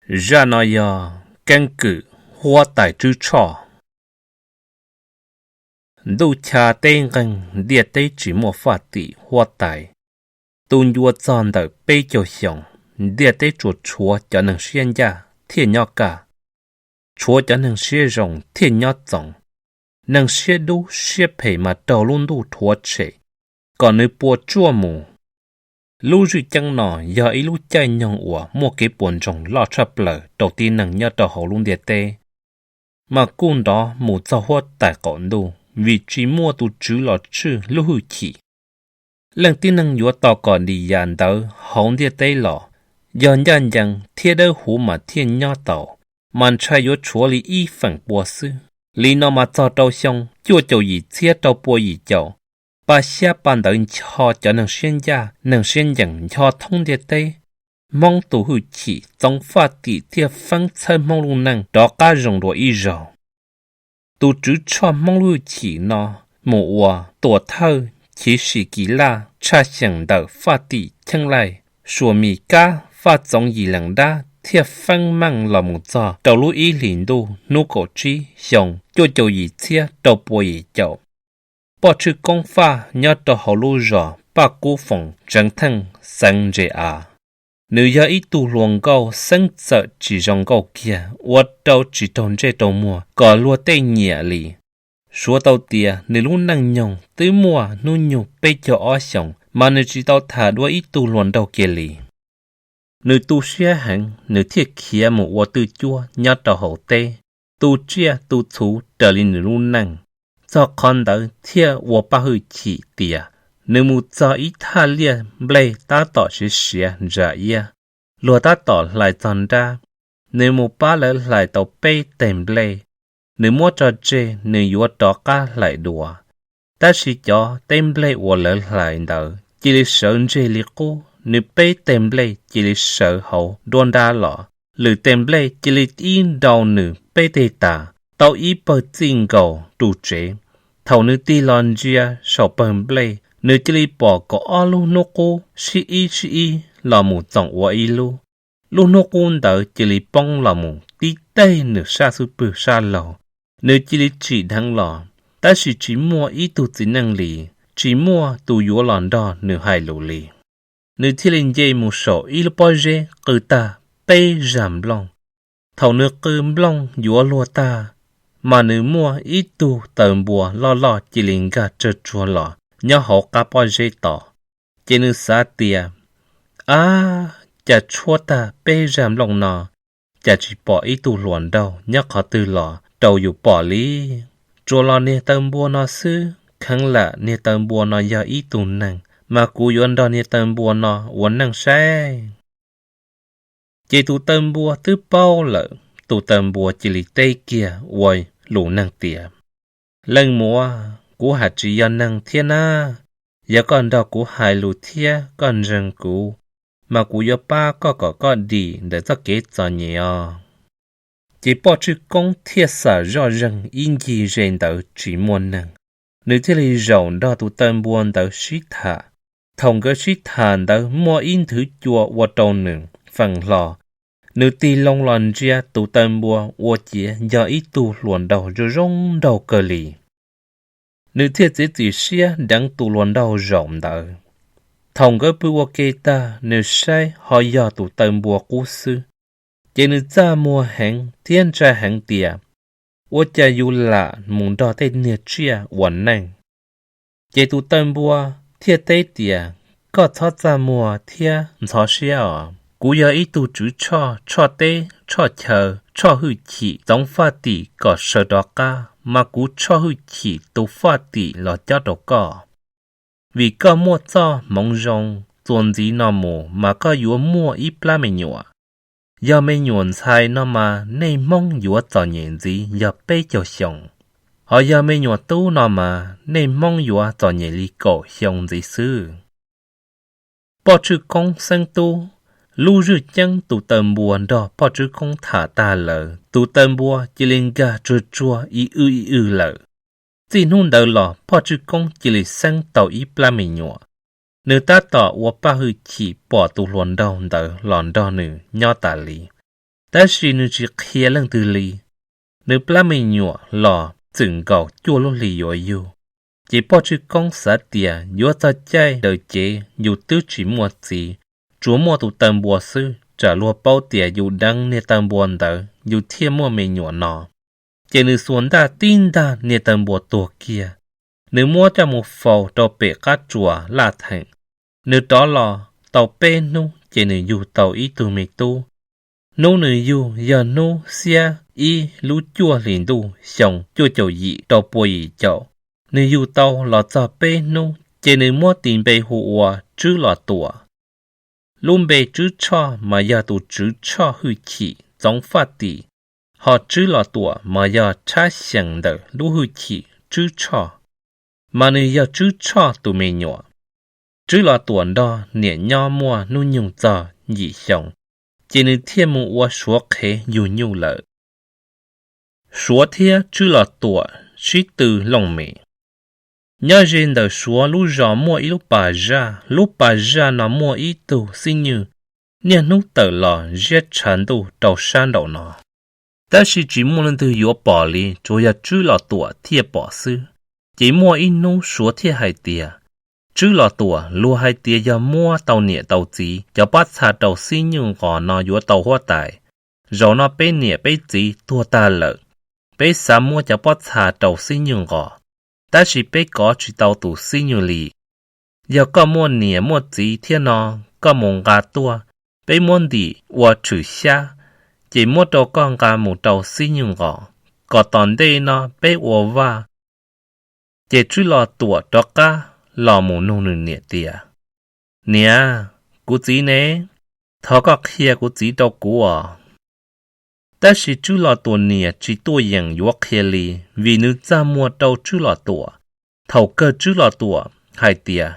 Zaj no yog keeb kwm huab tais Tswb Tshoj. Ntuj cha teb nqeeg, ntiaj teb tsis muaj faj tim huab tais. Tu ncua txog ntawm peb caug xyoos, ntiaj teb tsuas tshuav cov neeg siab ncaj thiaj nyob kaj, tshuav cov neeg siab zoo thiaj nyob txoos. Neeg siab dub siab phem mas raug lub ntuj rhuav tshem kom nws puas tsuaj mus. Lub zwj ceeb no yog ib lub caij nyoog uas muaj kev puas ntsoog loj tshaj plaws rau tib neeg nyob rau hauv lub ntiaj teb, mas kuj nrov mus txog huab tais qaum ntuj vim tsis muaj tus tswv los tswj lub hwj chim. Leej tib neeg yuav tau kom dim yam ntawd hauv ntiaj teb los, yog ncaj ncees thiab dawb huv mas thiaj nyob tau, mas ntshai yuav tshuav li ib feem pua xwb. Li no mas txog rau xyoo cuaj caum yim txhiab rau pua yim caum, pa xyab pa ntawv ncho cov neeg siab ncaj neeg siab ncees ncho thoob ntiaj teb. Hmoob tus hwj chim txoov faj tim thiaj feeb txhawb Hmoob lub neej rov qab zoo dua ib zaug. Tus Tswv Tshoj Hmoob lub hwj chim no mus ua tuam thawj chiv sim kis laj tshaj xyeem ntawm faj tim Cheeb Laij, Suas Mis Kab, faj txoov Yim Lees Dab thiaj feeb meej los mus txog rau lub ib hlis ntuj hnub kaum tsib xyoo cuaj caum yim txhiab rau pua yim caum. Poj Tshwj Koob Faj nyob rau hauv lub zos Paj Kub Foom, tseev Theej, xeev Ntse Av. Nws yog ib tug hluas nkauj xeeb txawm tsis zoo nkauj kiag, ua rau tsis raug ntsej rau muag kom luag tej nyiam li. Suav tau tias nws lub neej nyoog twb muaj hnub nyoog peb caug ob xyoos, mas nws tsis tau tham dua ib tug hluas nraug kiag li. Nws tu siab heev, nws thiaj khiav mus ua twj cuab nyob rau hauv teb, tu tsiaj tu txhuv raws li nws lub neej. Txog qhov ntawd thiaj ua paj hwj chim tias nws mus txog ib thaj liaj nplej tab tom siav siav ntsa iab, luag tab tom hlais txog nrab. Nws mus pab lawv hlais tau peb teg nplej, nws muab tso tseg, nws yuav rov qab hlais dua. Tab sis cov teb nplej uas lawv hlais ntawd cia li sawv ntseg li qub, nws peb teg nplej cia li sawv hauv nruab nrab los, lwm teg nplej cia li ib nrau nws peb teg tas, tau ib pawg txij nkaus ru tsev. Thaum nws tig los ntsia saum pawg nplej, nws cia li pom kaum ob lub hnub qub sib ib sib ib los mus txoom ua ib lub. Lub hnub qub ntawd cia li poob los mus tib teg nws sab xub pwg sab laug. Nws cia li tsim dheev los, tab sis tsis muaj ib tug txiv neej li, tsis muaj tus yuav los nrog nws hais lus li. Nws thiaj li nce mus saum ib lub pob zeb qw tag peb zag nplooj. Thaum nws qw nplooj yuav luag tag, mas nws muaj ib tug taw npua loj loj cia li nkag tsawg tsuag los nyob hauv qab pob zeb tos. Ces nws xav tias, ab, cas tshuab tag peb zag nplooj no, cas tsis pom ib tug hluas nraug nyob qhov twg los rau yus pom li. Tsuas los niag taw npua no xwb, kheev lam niag taw npua no yog ib tug neeg, mas kuv yuav nrog niag taw npua no ua neej saib. Ces tus taw npua twb paub lawm, tus taw npua cia li teb kiag ua lus neeg tias, leej muam, kuv hais tsis yog neeg thiab nab. Yog koj nrog kuv hais lus thiab koj ntseeg kuv, mas kuv yuav pab koj kom koj dim ntawm txoj kev txom nyem os. Ces Poj Tshwj Koob thiaj xam zoj zeeg ib ncig ze ntawd tsis muaj neeg, nws thiaj li zaum nrog tus taw npua ntawd sib tham. Thaum nkawd sib tham ntawd muaj ib nthwv cua ua rau nws feem hlo. Nws tig loo los ntsia tus taw npua ua ciav yog ib tug hluas nraug zoo zoo nraug kawg li. Nws thiaj txiav txim siab deev tus hluas nraug zaum ntawd. Thaum nkawd pw ua ke tag, nws saib ho yog tus taw npua qub xwb. Ces nws txaj muag heev thiab ntshai heev tias, ua cas yus lam mus nrog tej niag tsiaj ua neej? Ces tus taw npua thiaj teb tias, koj txhob txaj muag thiab ntxhov siab os. Kuv yog ib tug tswv tshoj, tshoj teb, tshoj chaw, tshoj hwj chim txoov faj tim kom sawv rov qab, mas kuv tshoj hwj chim tu faj tim los cob rau koj. Vim koj muaj txoj hmoov zoo, txuas ntxiv no mus mas koj yuav muaj ib plab me nyuam. Yog me nyuam ntxhais no mas nej Hmoob yuav txom nyem ntxiv yog peb caug xyoo. Ho yog me nyuam tub no mas nej Hmoob yuav txom nyem li kaum xyoo ntxiv xwb. Poj Tshwj Koob xeeb tub, lub zwj ceeb tus taw npua nrog Poj Tshwj Koob tham tag lawm, tus taw npua cia li nkag tsuag tsuag ib w ib w lawm. Txij hnub ntawd los Poj Tshwj Koob cia li xeeb tau ib plab me nyuam. Nws tab tom ua paj hwj chim pom tus hluas nraug ntawd los nrog nws nyob tas li. tab sis nws tsis qhia leej twg li. Nws plab me nyuam los txwm nkaus cuaj lub hlis yuav yug, ces Poj Tswv Koob xav tias yuav txog caij daws cev yus twb tsis muaj txiv, tsuas muaj tus taw npua xwb, tsam luag paub tias yus deev niag taw npua ntawd yus thiaj muaj me nyuam no. Ces nws xuas ntaj tib ntag niag taw npua tuag kiag. Nws muab coj mus faus rau pem qab tsuas laj theem. Nws rov los tau peb hnub ces nws yug tau ib tug me tub. Hnub nws yug yog hnub xiab ib lub cuaj hlis ntuj xyoo cuaj caum yim rau pua yim caum. Nws yug tau los txog peb hnub ces nws muab tis npe hu ua Tswb Los Tuam. Lub npe Tswb Tshoj mas yog tus Tswv Tshoj hwj chim txoov faj tim, ho Tswb Los Tuam mas yog tshab xyeem ntawm lub hwj chim Tswb Tshoj, mas nws yog Tswb Tshoj tus me nyuam. Tswb Los Tuam nrog niam nyob muaj hnub nyoog txog yim xyoo, ces nws thiaj mus ua Suav qhev yug nyuj lawm. Suav thiab Tswb Los Tuam sib tw looj mem. Nyob ze ntawm Suav lub zos muaj ib lub pas zaj, lub pas zaj no muaj ib tug xib nywj niaj hnub tawm los ziab tshav ntuj rau sab nraum no. Tab sis tsis muaj leej twg yuav pom li, tsuas yog Tswb Los Tuam thiaj pom xwb. Ces muaj ib hnub Suav thiaj hais tias, Tswb Los Tuam, luag hais tias yog muab tau niam tau txiv cov pob txha rau xib nywj nqos no yuav tau huab tais. Zaum no peb niam peb txiv tuag tag lawm, peb xav muab cov pob txha rau xib nywj nqos, tab sis peb kov tsis tau tus xib nywj li. Yog koj muaj niam muaj txiv thiab no, koj mus nqa tuaj, peb muab ntim ua tshwm xyab, ces muab rau koj nqa mus rau xib nywj nqos, kom tom ntej no peb ua vaj. Ces Tswb Los Tuam rov qab los mus nug nws niam tias, Niam, kuv txiv ne? Thov koj qhia kuv txiv rau kuv os. Tab sis Tswb Los Tuam niam tsis tuaj yeem yuav qhia li, vim nws txaj muag rau Tswb Los Tuam. Thaum kawg Tswb Los Tuam hais tias,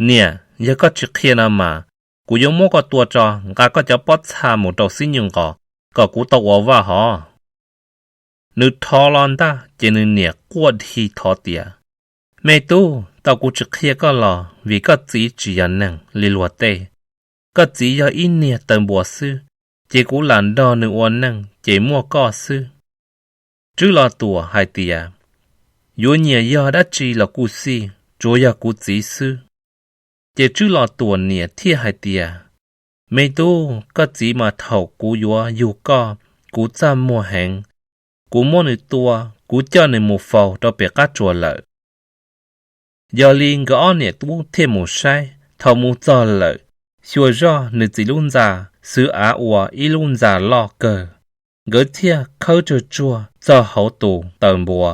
Niam, yog koj tsis qhia no mas, kuv yuav muab koj tua tso, nqa koj cov pob txha mus rau xib nywj nqos, kom kuv tau ua vaj hov. Nws rho los ntag ces nws niam quaj dhi thov tias, Me tub, tau kuv tsis qhia koj los vim koj txiv tsis yog neeg li luag tej. Koj txiv yog ib niag taw npua xwb, ces kuv lam nrog nws ua neej ces muaj koj xwb. Tswb Los Tuam hais tias, Yuav nyiam yog dab tsi los kuj xij, tsuas yog kuv txiv xwb. Ces Tswb Los Tuam niam thiaj hais tias, Me tub, koj txiv mas thaum kuv yuav yug koj, kuv txaj muag heev, kuv muab nws tua, kuv coj nws mus faus rau pem qab tsuas lawm. Yog li nkawd ob niam tub thiaj mus saib, thaum mus txog lawm, xyuas zoj nws txiv lub ntxa xwv av ua ib lub ntxa loj kawg. Nkawd thiaj khawb tsuag tsuag txog hauv tus taw npua,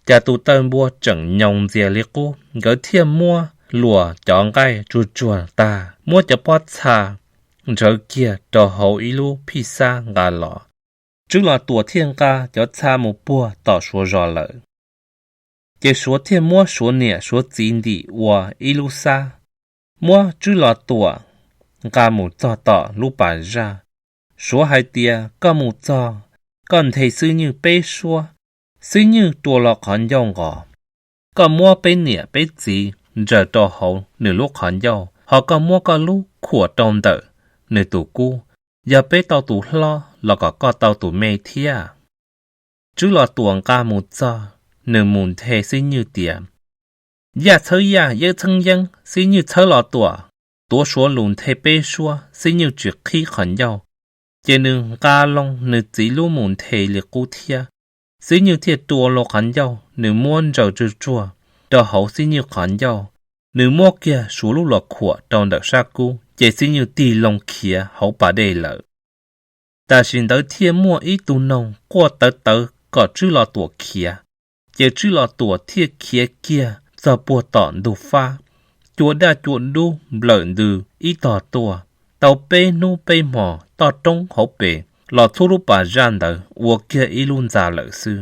cas tus taw npua tseem nyoo ntxias li qub. Nkawd thiaj muab luas cov nqaij tsuag tsuag tag, muab cov pob txha ntsawv kiag rau hauv ib lub phij xab nqa los. Tswb Los Tuam thiaj nqa cov txha mus puag tom Suav zos lawm. Ces Suav thiaj muab Suav niam Suav txiv ntim ua ib lub xab, muab Tswb Los Tuam nqa mus txog tom lub pas zaj. Suav hais tias, Koj mus txog, koj nthe xib nywj peb suab, xib nywj rua lo qhov ncauj nqos. Koj muab peb niam peb txiv ntsaws rau hauv nws lub qhov ncauj, ho koj muab koj lub khuam rau ntawm nws tus kub, yog peb tau tus hlob los kom koj tau tus me thiab. Tswb Los Tuam nqa mus txog, nws mus nthe xib nywj tias, Yaj txhawb yaj, yeeb txheeb yeeb, xib nywj txhawb Los Tuam. Tuav Suav lus nthe peb suab, xib nywj tsis qhib qhov ncauj, ces nws nqa loo nws txiv lub mus nthe li qub thiab. Xib nywj thiaj rua lo qhov ncauj, nws muab ntsaws tsuag tsuag rau hauv xib nywj qhov ncauj, nws muab kiag Suav lub los khuam rau ntawm sab kub, ces xib nywj tig loo khiav hauv pas dej lawm. Tam sim ntawd thiaj muaj ib tug noog quaj tawv tawv kom Tswb Los Tuam khiav, ces Tswb Los Tuam thiaj khiav kiag txog puag tom ntug fab, cua daj cua dub nplawm ntws ib tog tuaj. Tau peb hnub peb hmo, toj roob hauv pes los txhub lub pas zaj ntawd ua kiag ib lub ntxa lawm xwb.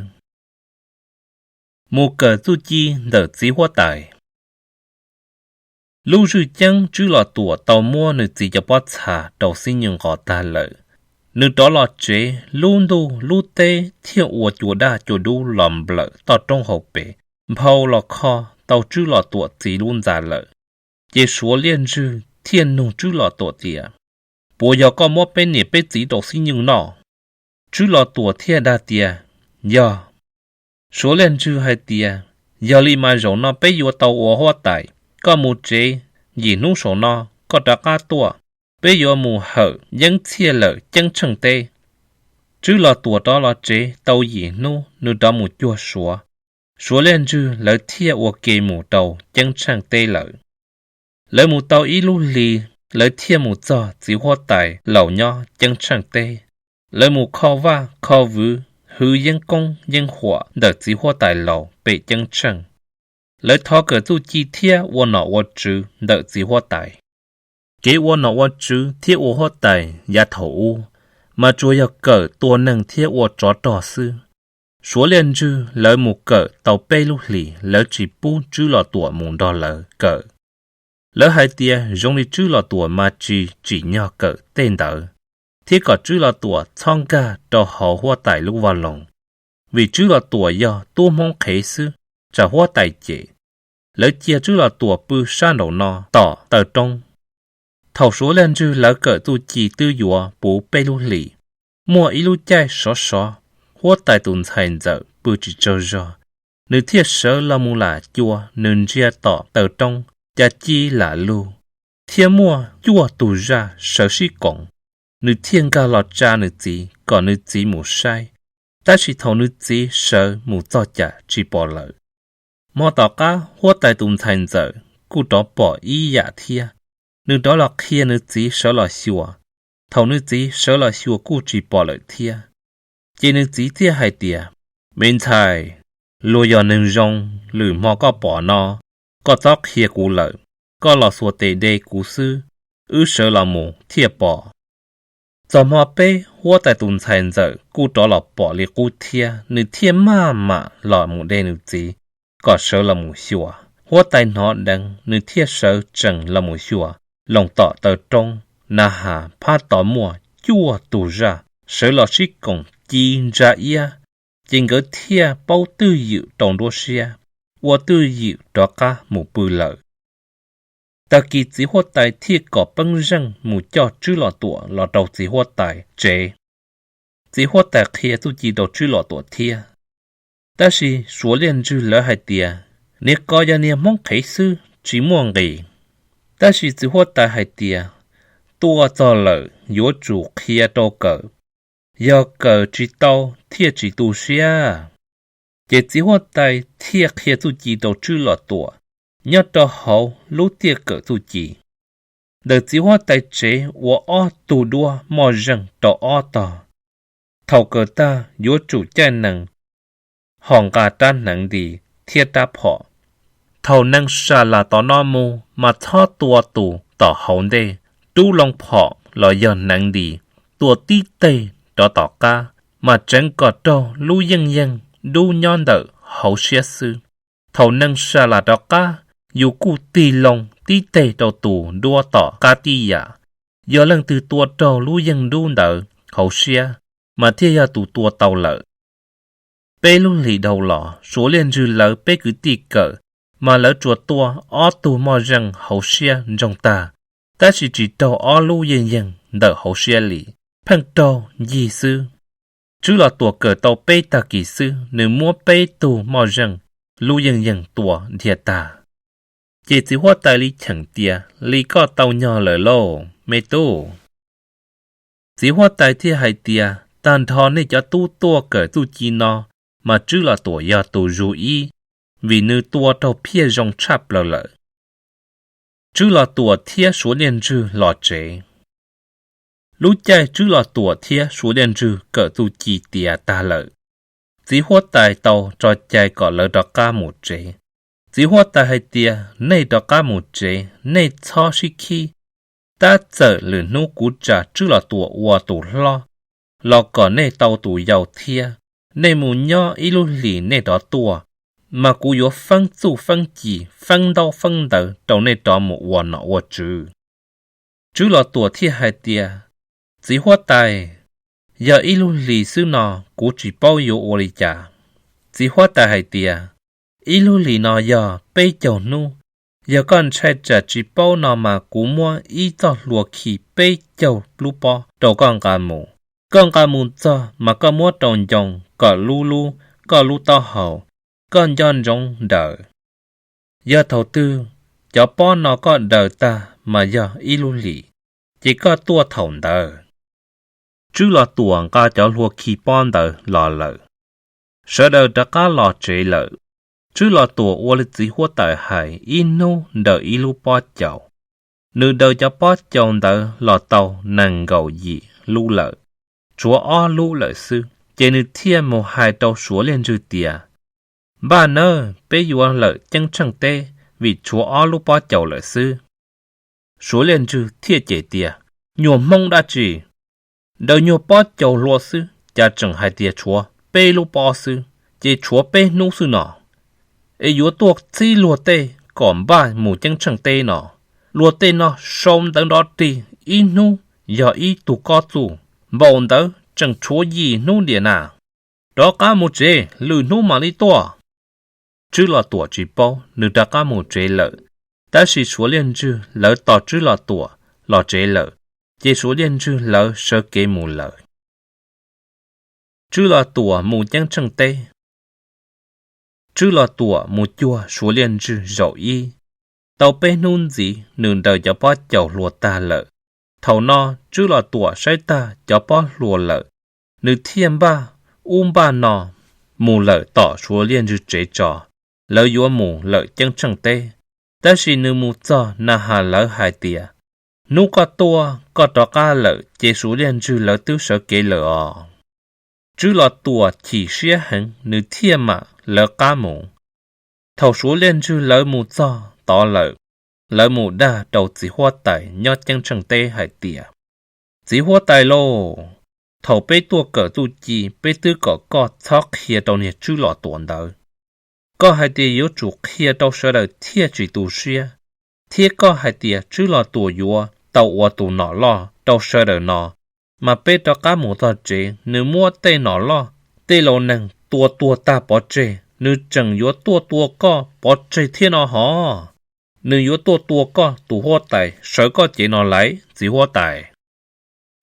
Mus kawm txuj ci ntawm txiv huab tais. Lub zwj ceeb Tswb Los Tuam tau muab nws txiv cov pob txha rau xib nywj nqos tag lawm. Nws rov los tsev, lub ntuj lub teb thiaj ua cua daj cua dub los nplawm toj roob hauv pes, nphau los kho tau Tswb Los Tuam txiv lub ntxa lawm. Ces Suav liaj ntswg thiaj nug Tswb Los Tuam tias, Puas yog koj muab peb niam peb txiv rau xib nywj noj? Tswb Los Tuam thiaj dag tias, Yog. Suav Liaj Ntswg hais tias, Yog li mas zaum no peb yuav tau ua huab tais. Koj mus tsev, yim hnub saum no koj rov qab tuaj, peb yuav mus hawm yeeb txhiaj lawm ceeb tsheej teb. Tswb Los Tuam rov los tsev tau yim hnub nws rov mus cuag Suav, Suav Liaj Ntswg lawv thiaj ua ke mus rau ceeb tsheej teb lawm. Lawv mus tau ib lub hlis, lawv thiaj mus txog txiv huab tais laus nyob ceeb tsheej teb. Lawv mus kho vaj kho vwv, hwv yeeb koob yeeb huam ntawm txiv huab tais laus pem ceeb tsheej. Lawv thov kawm txuj ci thiab ua nom ua tswv ntawm txiv huab tais. Kev ua nom ua tswv thiab ua huab tais yav thaum ub mas tsuas yog kawm tua neeg thiab ua tsov rog xwb. Suav Liaj Ntswg lawv mus kawm tau peb lub hlis, lawv tsis pub Tswb Los Tuam mus nrog lawv kawm. Lawv hais tias zoo li Tswb Los Tuam mas tsis tsim nyog kawm tej ntawd, thiab kom Tswb Los Tuam txhob nkag rau hauv huab tais lub vaj loog, vim Tswb Los Tuam yog tub Hmoob qhev xwb, tsam huab tais cem. Lawv cia Tswb Los Tuam pw sab nraum no tom taw roob. Thaum Suav Liaj Ntswg lawv kawm txuj ci twb yuav puv peb lub hlis, muaj ib lub caij sov sov, huab tais tus ntxhais ntxawm pw tsis tsaug zog, nws thiaj sawv los mus lam cua, nws ntsia tom taw roob, cas ci lam lug, thiab muaj cuaj tug zaj sawv sib koom. Nws thiaj nkag los tsa nws txiv kom nws txiv mus saib, tab sis thaum nws txiv sawv mus txog cas tsis pom lawm. Hmo tom qab huab tais tus ntxhais ntxawm kuj rov pom ib yam thiab, nws rov los qhia nws txiv sawv los xyuas. Thaum nws txiv sawv los xyuas kuj tsis pom lawm thiab, ces nws txiv thiaj hais tias, Me ntxhais, luag yog neeg zoo, lwm hmo koj pom no, koj txhob qhia kuv lawm, koj los xuas tes de kuv xwb, wb sawv los mus thiaj pom. Txog hmo peb, huab tais tus ntxhais ntxawm kuj rov los pom li qub thiab, nws thiaj maj mam los mus de nws txiv kom sawv los mus xyuas. Huab tais hnov dheev, nws thiaj sawv tsees los mus xyuas, loos tom taw roob, na has phab tod muaj cuaj tug zaj sawv los sib koom ci ntsa iab, ces nkawd thiaj paub twj ywm rau nruab siab, ua twj ywm rov qab mus pw lawm. Tag kis txiv huab tais thiaj kom peeb zeej mus coj Tswb Los Tuam los rau txiv huab tais tsev. Txiv huab tais qhia txuj ci rau Tswb Los Tuam thiab, tab sis Suav Liaj Ntswg lawv hais tias, Niag ko yog niag Hmoob qhev xwb, tsis muaj nqis. Tab sis txiv huab tais hais tias, Tuaj txog lawm yuav tsum qhia rau kawm, yog kawm tsis tau thiaj tsis tu siab. Ces txiv huab tais thiaj qhia txuj ci rau Tswb Los Tuam nyob rau hauv lub tiaj kawm txuj ci. Ntawm txiv huab tais tsev ua ob tug duab moj zeej rau ob tog. Thaum kawm tag yuav tsum caij nees ho nqa rab hneev nti thiab rab phom. Thaum nees sa las tom no mus mas txhob tua tus tom hauv ntej, rub loo phom los yog hneev nti, tua tib teg rov tom qab, mas tseev kom raug lub yeej yeej dub nyob ntawm hauv siab xwb. Thaum nees sa las rov qab, yus kuj tig loo tib teg rau tus duab tom qab tib yam. Yog leej twg tua raug lub yeej dub ntawd hauv siab, mas thiaj yog tus tua tau lawm. Peb lub hlis dhau los, Suav Liaj Ntswg lawv peb kwv tij kawm, mas lawv tsuas tua ob tug moj zeej hauv siab ntsoog tag, tab sis tsis raug ob lub yeej yeej ntawm hauv siab li, pheej raug ncig xwb. Tswb Los Tuam kawm tau peb tag kis xwb, nws muab peb tug moj zeej lub yeej yeej tua dhia tag. Ces txiv huab tais li cheem tias, Li koj tau nyog lawm lauj, me tub. Txiv huab tais thiaj hais tias, Tag nrho nej cov tub tuaj kawm txuj ci no, mas Tswb Los Tuam yog tus zus ib, vim nws tua raug phiaj zoo tshaj plaws lawm. Tswb Los Tuam thiab Suav Liaj Ntswg los tsev. Lub caij Tswb Los Tuam thiab Suav Liaj Ntswg kawm txuj ci tiav tag lawm, txiv huab tais tau tso cai kom lawv rov qab mus tsev. Txiv huab tais hais tias, Nej rov qab mus tsev, nej txhob sib khib. Tab txawm lwm hnub kuv tsa Tswb Los Tuam ua tus hlob los kom nej tau tus yau thiab, nej mus nyob ib lub hlis nej rov tuaj, mas kuv yuav feeb txuj feeb ci, feeb ntaub feeb ntawv rau nej rov mus ua nom ua tswv. Tswb Los Tuam thiaj hais tias, Txiv huab tais, yog ib lub hlis xwb no kuv tsis paub yuav ua li cas. Txiv huab tais hais tias, Ib lub hlis no yog peb caug hnub, Yog koj ntshai tsam tsis paub no mas kuv muab ib txoj hlua khi peb caug lub pob rau koj nqa mus. Koj nqa mus txog mas koj muab rau ncoo kom lub lub koj lub taub hau, koj nco ntsoov daws. Yog thaum twg cov pob no koj daws tag mas yog ib lub hlis, ces koj tuaj thaum ntawd. Tswb Los Tuam nqa cov hlua khi pob ntawd los lawm. Sawv daws rov qab los tsev lawm. Tswb Los Tuam ua li txiv huab tais hais ib hnub daws ib lub pob caus. Nws daws cov pob caus ntawd los tau nees nkaum yim lub lawm, tshuav ob lub lawm xwb, ces nws thiaj mus hais rau Suav Liaj Ntswg tias, Npaj nawb, peb yuav lawm ceeb tsheej teb, vim tshuav ob lub pob caus lawm xwb. Suav Liaj Ntswg thiaj cem tias, Nyuag Hmoob dab tsi, daws nyuag pob caus hlua xwb cas tseem hais tias tshuav peb lub pob xwb, ces tshuav peb hnub xwb no, es yuav tuaj txhib luag tej kom npaj mus ceeb tsheej teb no. Luag tej no sau ntawv nrov rig, ib hnub yog ib tug kob txuj, npaum ntawd tseem tshuav yim hnub diam na. Rov qab mus tsev, lwm hnub mam li tuaj. Tswb Los Tuam tsis paub, nws rov qab mus tsev lawm. Tab sis Suav Liaj Ntswg lawv tos Tswb Los Tuam los tsev lawm, ces Suav Liaj Ntswg lawv sawv kev mus lawm. Tswb Los Tuam mus ceeb tsheej teb. Tswb Los Tuam mus cuag Suav Liaj Ntswg zaum ib. Tau peb hnub ntxiv nws daws cov pob caus hlua tag lawm. Thaum no Tswb Los Tuam saib tag cov pob hlua lawm, nws thiaj npaj ub npaj no mus lawm tom Suav Liaj Ntswg tsev tso, lawv yuav mus lawm ceeb tsheej teb. Tab sis nws mus txog na has lawv hais tias, Hnub koj tuaj koj rov qab lawm ces Suav Liaj Ntswg lawv twb sawv kev lawm os. Tswb Los Tuam chim siab heev, nws thiaj mam lawv qab mus. Thaum Suav Liaj Ntswg lawv mus txog tod lawm, lawv mus dag rau txiv huab tais nyob ceeb tsheej teb hais tias, Txiv huab tais lauj, thaum peb tuaj kawm txuj ci peb twb kom koj txhob qhia rau niag Tswb Los Tuam ntawd. Koj hais tias yuav tsum qhia rau sawv daws thiaj tsis tu siab, thiab koj hais tias Tswb Los Tuam yuav tau ua tus nom loj rau sawv daws no, mas peb rov qab mus txog tsev nws muab tej nom loj tej laus neeg tua tuag tag pov tseg, nws tseem yuav tuaj tua koj pov tseg thiab no hov. Nws yuav tuaj tua koj tus huab tais sawv koj cev no lauj, txiv huab tais.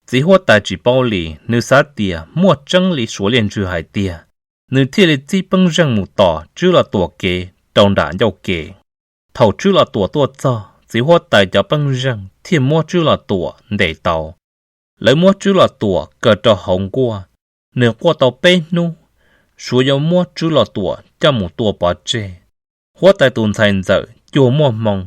Txiv huab tais tsis paub li, nws xav tias muaj tseeb li Suav Liaj Ntswg hais tiag, nws thiaj li txib pej xeem mus tos Tswb Los Tuam kev rau nram ncauj ke. Thaum Tswb Los Tuam tuaj txog, txiv huab tais cov pej xeem thiaj muab Tswb Los Tuam ntes tau. Lawv muab Tswb Los Tuam kaw rau hauv nkuaj, nws quaj tau peb hnub, Suav yuav muab Tswb Los Tuam coj mus tua pov tseg. Huab tais tus ntxhais ntxawm cuag muaj hmoo,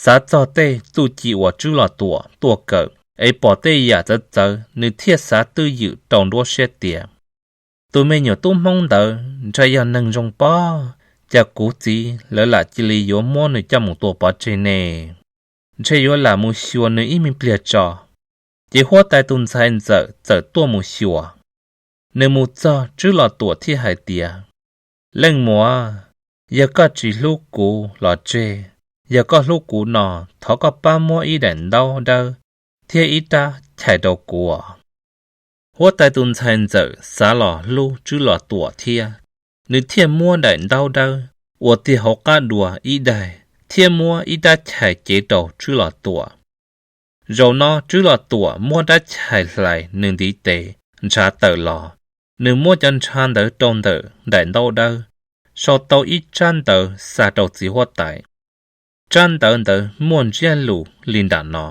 xav txog tej txuj ci uas Tswb Los Tuam tuaj kawm, es pom tej yam txawv txawv, nws thiaj xav twj ywm rau nruab siab tias, Tus me nyuam tub Hmoob ntawd ntshe yog neeg zoo pob, cas kuv txiv lawv lam cia li yuav muab nws coj mus tua pov tseg ne? Ntshe yuav lam mus xyuas nws ib me pliag tso. Ces huab tais tus ntxhais ntxawm txawm tuaj mus xyuas. Nws mus txog Tswb Los Tuam thiaj hais tias, Leej muam, yog koj tsis hlub kuv los tseg, yog koj hlub kuv no, thov koj pab muab ib daim ntaub dawb thiab ib rab chais rau kuv. Huab tais tus ntxhais ntxawm xav los hlub Tswb Los Tuam thiab, nws thiaj muab daim ntaub dawb ua tiag hauv qab dua ib daim, thiab muab ib rab chais cev rau Tswb Los Tuam. Zaum no Tswb Los Tuam muab rab chais hlais nws ntiv tes, ntshav tawm los. Nws muab cov ntshav ntawd rau ntawm daim ntaub dawb, sau tau ib tsab ntawv xa rau txiv huab tais. Tsab ntawv ntawd muaj ntsiab lus li nram no: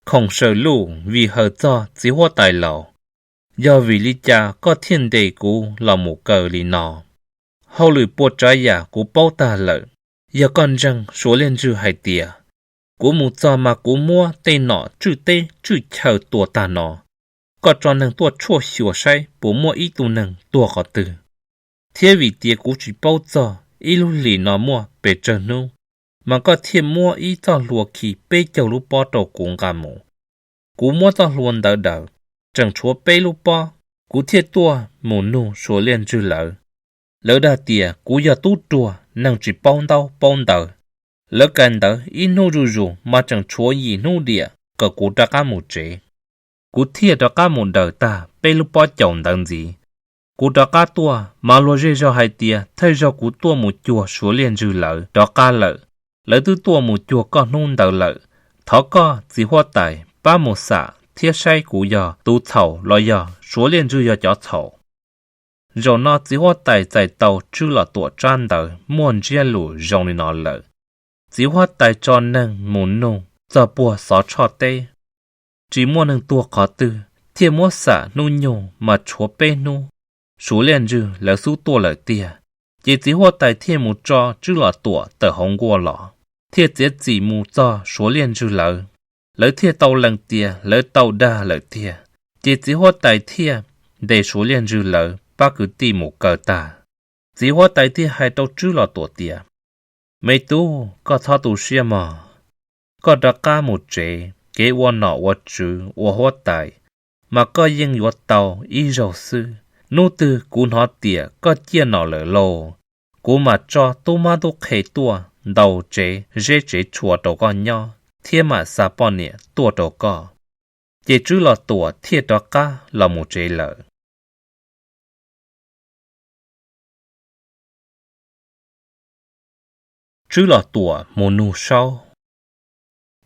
Khoom Saws Luj, vim hawm txog txiv huab tais laus, yog vim li cas koj thiaj ntes kuv los mus kaw li no? Hauj lwm puas tsav yam kuv paub tag lawm. Yog koj ntseeg Suav Liaj Ntswg hais tias kuv mus txog mas kuv muab tej nom tswj teb tswj chaw tua tag no, koj tso neeg tuaj tshuaj xyuas saib puas muaj ib tug neeg tuag qhov twg. Thiab vim tias kuv tsis paub txog ib lub hlis no muaj pes tsawg hnub, mas koj thiaj muab ib txoj hlua khi peb caug lub pob rau kuv nqa mus. Kuv muab txoj hlua ntawd daws, tseem tshuav peb lub pob, kuv thiaj tuaj mus nug Suav Liaj Ntswg lawv. Lawv dag tias kuv yog tub ruag, neeg tsis paub ntaub paub ntawv. Lawv kais ntawv ib hnub zuj zus mas tseem tshuav yim hnub diam kom kuv rov qab mus tsev. Kuv thiaj rov qab mus daws tag peb lub pob caus ntawd ntxiv. Kuv rov qab tuaj mas luag zej zog hais tias thawj zaug kuv tuaj mus cuag Suav Liaj Ntswg lawv rov qab lawm. lawv twb tuaj mus cuag koj hnub ntawd lawm. Thov koj txiv huab tais pab mus xam thiab saib kuv yog tus txhaum los yog Suav Liaj Ntswg yog cov txhaum. Zaum no txiv huab tais txais tau Tswb Los Tuam tsab ntawv muaj ntsiab lus zoo li no lawm. Txiv huab tais tso neeg mus nug txog puag Xov Tshoj teb, tsis muaj neeg tuag qhov twg, thiaj muab xam hnub nyoog mas tshuav peb hnub, Suav Liaj Ntswg lawv xub tuaj lawm tiag. Ces txiv huab tais thiaj mus tso Tswb Los Tuam tawm hauv nkuaj los, thiaj txiav txim mus txog Suav Liaj Ntswg lawv. Lawv thiaj tau lees tias lawv tau dag lawm tiag. Ces txiv huab tais thiaj ntes Suav Liaj Ntswg lawv pab kwv tij mus kaw tag. Txiv huab tais thiaj hais rau Tswb Los Tuam tias, Me tub, koj txhob tu siab mog. Koj rov qab mus tsev, kev ua nom ua tswv ua huab tais, mas koj yeej yuav tau ib zaug xwb. Hnub twg kuv hnov tias koj ciaj nom lawm lauj, kuv mam tso tub mab tub qhe tuaj ntaus tsev zeb tsev tshua rau koj nyob thiab mam xa poj niam tuaj rau koj. Ces Tswb Los Tuam thiaj rov qab los mus tsev lawm. Tswb Los Tuam mus nug Saub.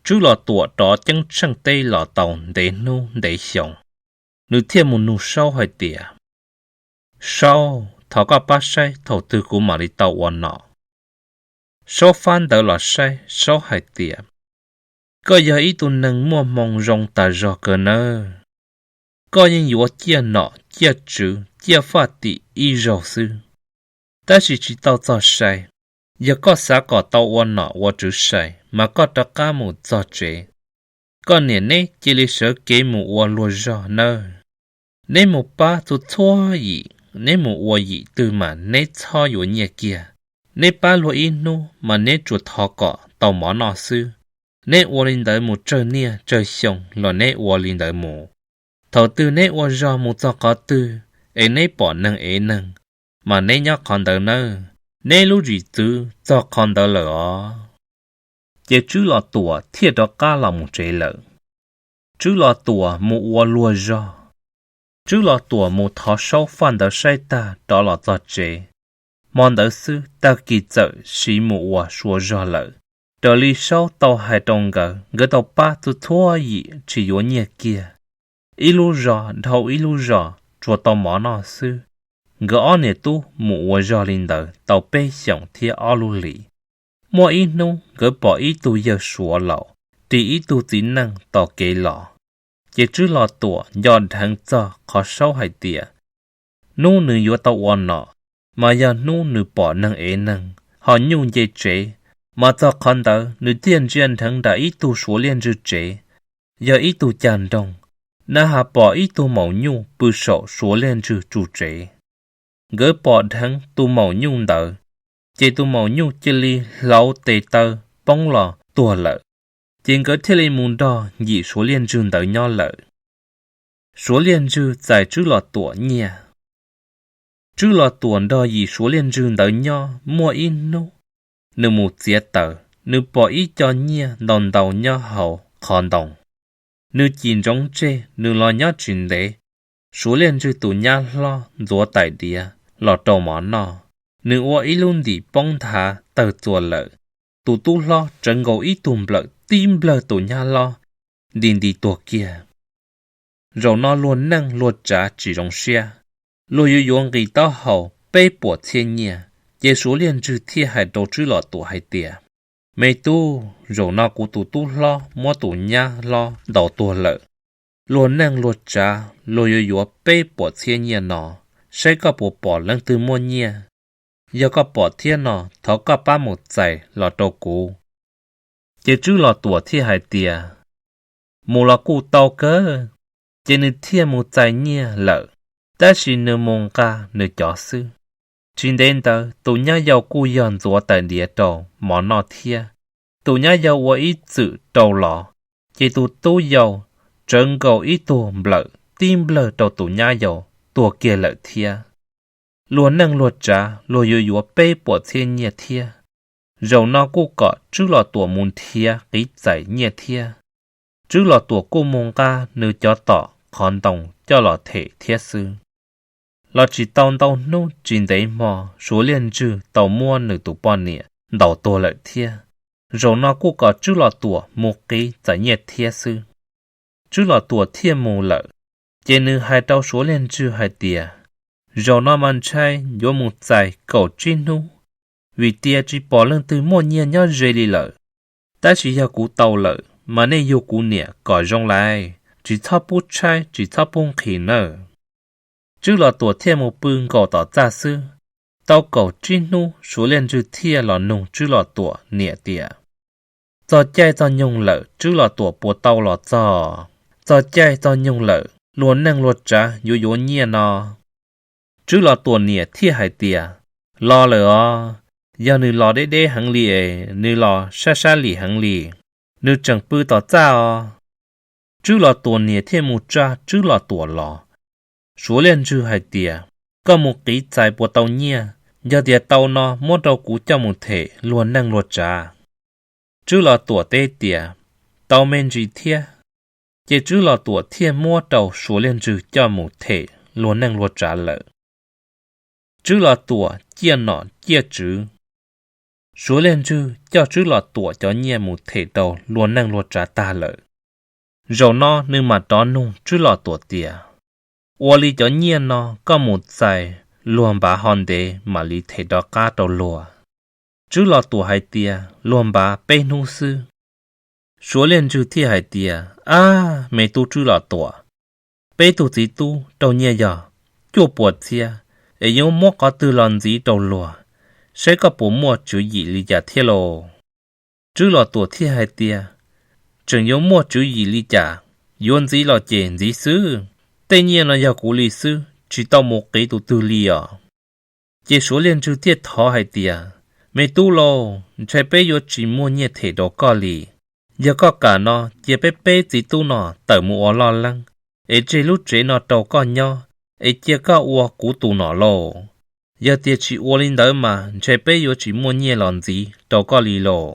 Tswb Los Tuam rov ceeb tsheej teb los tau ntev hnub ntev xyoo, nws thiaj mus nug Saub hais tias, Saub, thov koj pab saib thaum twg kuv mam li tau ua nom. Saub fab ntawv los saib, Saub hais tias, Koj yog ib tug neeg muaj hmoo zoo tas zog kawg nawb. Koj yeej yuav ciaj nom ciaj tswv ciaj faj tim ib zaug xwb. Tab sis tsis tau txog sai, yog koj xav kom tau ua nom ua tswv sai mas koj rov qab mus txog tsev. Koj niam neb cia li sawv kev mus ua luag zog nawb. Neb mus pab txhua txhua yim, neb mus ua yim twg mas neb txhob yuav nyiaj kiag. Neb pab luag ib hnub mas neb tsuas thov kom tau mov noj xwb. Neb ua li ntawd mus tsawg niaj tsawg xyoo los neb ua li ntawd mus. Thaum twg neb ua zog mus txog qhov twg es neb pom neeg ev neeg, mas neb nyob qhov ntawd nawb. Neb lub zim txwv txog qhov ntawd lawm os. Ces Tswb Los Tuam thiaj rov qab los mus tsev lawm. Tswb Los Tuam mus ua luag zog. Tswb Los Tuam mus thov Saub faj ntawv saib tag rov los txog tsev. Hmo ntawd xwb tag kis txawm siv mus ua sua zog lawm. Raws li Saub tau hais rau nkawd, nkawd tau pab txhua txhua yim tsis yuav nyiaj kiag. Ib lub zos dhau ib lub zos tsuas tau mov noj xwb. Nkawd ob niam tub mus ua zog li ntawd tau peb xyoos thiab ob lub hlis. Muaj ib hnub nkawd pom ib tug yawg Suav laus ris ib tug txiv neej tos kev los. Ces Tswb Los Tuam nco dheev txog qhov Saub hais tias, hnub nws yuav tau ua nom, mas yog hnub nws pom neeg ev neeg, ho nyuj nce tsev, mas txog qhov ntawd nws thiaj ntsia dheev nram ib tug Suav Liaj Ntswg tsev, yog ib tug cag nroog, na has pom ib tug maum nyuj pw saum Suav Liaj Ntswg tsu tsev. Nkawd pom dheev tus maum nyuj ntawd, ces tus maum nyuj cia li hlauv tes taw poob los tuag lawm. Ces nkawd thiaj li mus nrog yim Suav Liaj Ntswg ntawd nyob lawm. Suav Liaj Ntswg txais Tswb Los Tuam nyiaj. Tswb Los Tuam nrog yim Suav Liaj Ntswg ntawd nyob muaj ib hnub, nws mus txiav taws, nws pom ib co nyiaj ntau ntau nyob hauv qhov ntoo. Nws cim ntsoov tseg, nws los nyob tsis ntev, Suav Liaj Ntswg tus nyab hlob ntxuav tais diav los rau mov noj. Nws ua ib lub ntim poob nthav tawg txua lawm. Tus tub hlob tsawv nkaus ib tug nplawm tib nplawg tus nyab hlob, nti nti tuag kiag. Zaum no luag neej luag tsav tsis zoo siab, luag yuav yuav nqis taub hau peb puas txhiab nyiaj. Ces Suav Liaj Ntswg thiaj hais rau Tswb Los Tuam hais tias, me tub, zaum no kuv tus tub hlob muab tus nyab hlob ntaus tuag lawm. Luag neej luag tsav luag yuav yuav peb puas txhiab nyiaj no, saib koj puas pom leej twg muaj nyiaj. Yog koj pom thiab no thov koj pab mus txais los rau kuv. Ces Tswb Los Tuam thiaj hais tias, mus los kuj tau kawg. Ces nws thiaj mus txais nyiaj lawm, tab sis nws mus nqa nws cov xwb. Tsis ntev ntawd tus nyab yau kuj yog ntxuav tais diav rau mov noj thiab. Tus nyab yau ua ib txwm rau los, ces tus tub yau tsawv nkaus ib tug nplawm tib nplawg rau tus nyab yau tuag kiag lawm thiab. Luag neej luag tsav luag yuav yuav peb puas txhiab nyiaj thiab. Zaum no kuj kom Tswb Los Tuam mus nrhiav qiv txais nyiaj thiab. Tswb Los Tuam kuj mus nqa nws cov tom qhov ntoo coj los them thiab xwb. Los tsis tau ntau hnub tsis ntev hmo Suav Liaj Ntswg tau muab nws tus poj niam ntaus tuag lawm thiab. Zaum no kuj kom Tswb Los Tuam mus qiv txais nyiaj thiab xwb. Tswb Los Tuam thiaj mus lawm, ces nws hais rau Suav Liaj Ntswg hais tias, Zaum no mas ntshai yuav mus txais kaum tsib hnub, vim tias tsis pom leej twg muaj nyiaj nyob ze li lawm. Tab sis yog kuv tau lawm mas nej yug kuv niam kom zoo lais, tsis txhob pub tshaib tsis txhob pub nqhis nawb. Tswb Los Tuam thiaj mus pw nkaum tom txaj xwb. Tau kaum tsib hnub Suav Liaj Ntswg thiaj los nug Tswb Los Tuam niam tias, Txog caij txog nyoog lawm Tswb Los Tuam puas tau los txog? Txog caij txog nyoog lawm luag neej luag tsav yuav yuav nyiaj no? Tswb Los Tuam niam thiaj hais tias, Los lawm os, yog nws los deb deb heev li es nws los sab sab lim heev li, nws tseem pw tom txaj os. Tswb Los Tuam niam thiaj mus tsa Tswb Los Tuam los. Suav Liaj Ntswg hais tias, Koj mus qiv txais puas tau nyiaj? Yog tias tau no muab rau kuv coj mus them luag neej luag tsav. Tswb Los Tuam teb tias, Tau me ntsis thiab. Ces Tswb Los Tuam thiaj muab rau Suav Liaj Ntswg coj mus them luag neej luag tsav lawm. Tswb Los Tuam ciaj nom ciaj tswv. Suav Liaj Ntswg coj Tswb Los Tuam cov nyiaj mus them rau luag neej luag tsav tag lawm. Zaum no nws mam rov nug Tswb Los Tuam tias, Ua li cov nyiaj no koj mus txais luag npav ho ntev mam li them rov qab rau luag? Tswb Los Tuam hais tias, Luag npav peb hnub xwb. Suav Liaj Ntswg thiaj hais tias, Ab, me tub Tswb Los Tuam, peb tug txiv tub raug nyiaj yog cuaj puas txhiab, es yuav muab qhov twg los ntxiv rau luag, saib koj puas muaj tswv yim li cas thiab lauj? Tswb Los Tuam thiaj hais tias, Tseem yuav muaj tswv yim li cas, yuav ntxiv los ces ntxiv xwb. Tej nyiaj no yog kuv li xwb, tsis tau mus qiv tus twg li os. Ces Suav Liaj Ntswg thiaj thov hais tias, Me tub lauj, ntshai peb yuav tsis muaj nyiaj them rau koj li. Yog koj kam no, cia peb peb txiv tub no tawm mus ua loj leeb, es tseg lub tsev no rau koj nyob, es cia koj ua kuv tus nom lauj. Yog tias tsis ua li ntawd mas ntshai peb yuav tsis muaj nyiaj los ntxiv rau koj li lauj.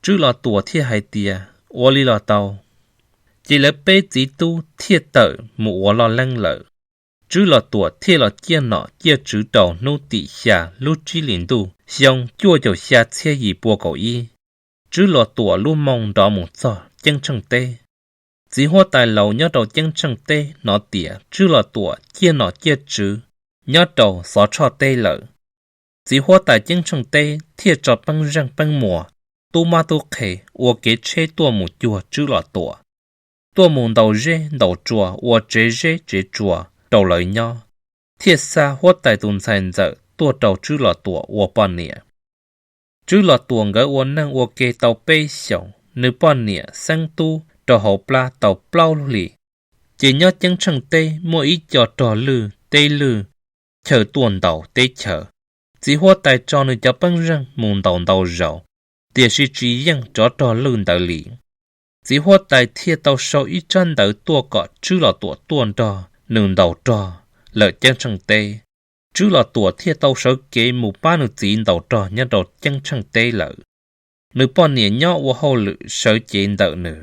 Tswb Los Tuam thiaj hais tias, Ua li los tau. Ces lawv peb txiv tub thiaj tawm mus ua loj leeb lawm. Tswb Los Tuam thiaj los ciaj nom ciaj tswv rau hnub tim xya lub tsib hlis ntuj xyoo cuaj caum xya txhiab yim pua kaum ib. Tswb Los Tuam lub moo nrov mus txog Ceeb Tsheej teb. Txiv huab tais laus nyob rau Ceeb Tsheej teb hnov tias Tswb Los Tuam ciaj nom ciaj tswv nyob rau Xov Tshoj teb lawm. Txiv huab tais Ceeb Tsheej teb thiaj tso peeb zeej peeb muas, tub mab tub qhe ua kev tsheb tuaj mus cuag Tswb Los Tuam, tuaj mus ntaus zeb ntaus tsua ua tsev zeb tsev tsua rau lawv nyob, thiaj xa huab tais tus ntxhais ntxawm tuaj rau Tswb Los Tuam ua poj niam. Tswb Los Tuam nkawd ua neej ua ke tau peb xyoos, nws poj niam xeeb tub rau hauv plab tau plaub lub hlis, ces nyob Ceeb Tsheej teb muaj ib co rog lwj teb lwj chaw tuaj ntaus teb chaws. Txiv huab tais tso nws cov peeb zeej mus ntaus ntau zaus, tiam sis tsis yeej cov rog lwj ntawd li. Txiv huab tais thiaj tau sau ib tsab ntawv tuaj kom Tswb Los Tuam tuaj nrog nws ntaus rog lawm Ceeb Tsheej teb. Tswb Los Tuam thiaj tau sawv kev mus pab nws txiv ntaus rog nyob rau Ceeb Tsheej teb lawm. Nws poj niam nyob ua hauj lwm sawv cev ntawm nws.